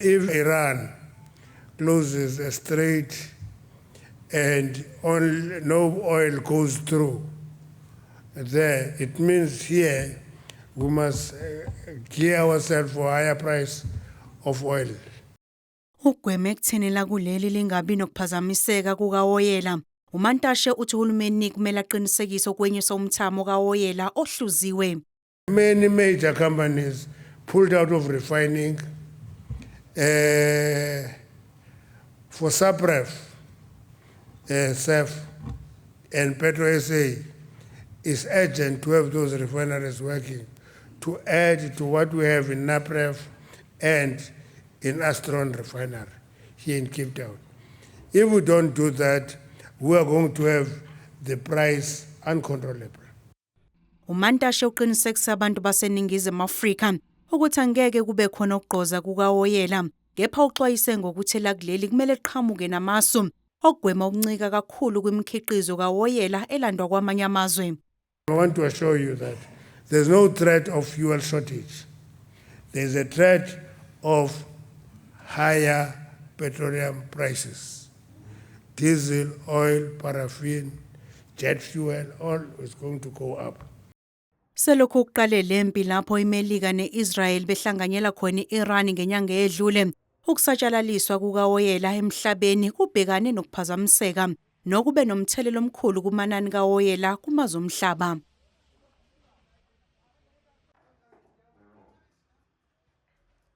If Iran closes a strait and only, no oil goes through there, it means here we must gear ourselves for higher price of oil. Ugweme ekutheni lakuleli lingabi nokuphazamiseka kukawoyela. UMantashe uthi uhulumeni kumele aqinisekise ukwenyusa umthamo kawoyela ohluziwe. Many major companies pulled out of refining. For Sapref, SAF, and Petro SA, it's urgent to have those refineries working to add to what we have in Napref and in Astron refinery here in Cape Town. If we don't do that, we are going to have the price uncontrollable. UMantashe uqinisekisa abantu baseNingizimu Afrika ukuthi angeke kube khona ukugqoza kukawoyela, kepha uxwayise ngokuthi elakuleli kumele liqhamuke namasu okugwema ukuncika kakhulu kwimikhiqizo kawoyela elandwa kwamanye amazwe. I want to assure you that there's no threat of fuel shortage. There's a threat of higher petroleum prices. Diesel, oil, paraffin, jet fuel, all is going to go up. Selokhu kuqale lempi lapho iMelika neIsrael behlanganyela khona iIran ngenyanga edlule, ukusatshalaliswa kukawoyela emhlabeni kubhekane nokuphazamiseka nokube nomthelela omkhulu kumanani kawoyela kumazwe omhlaba.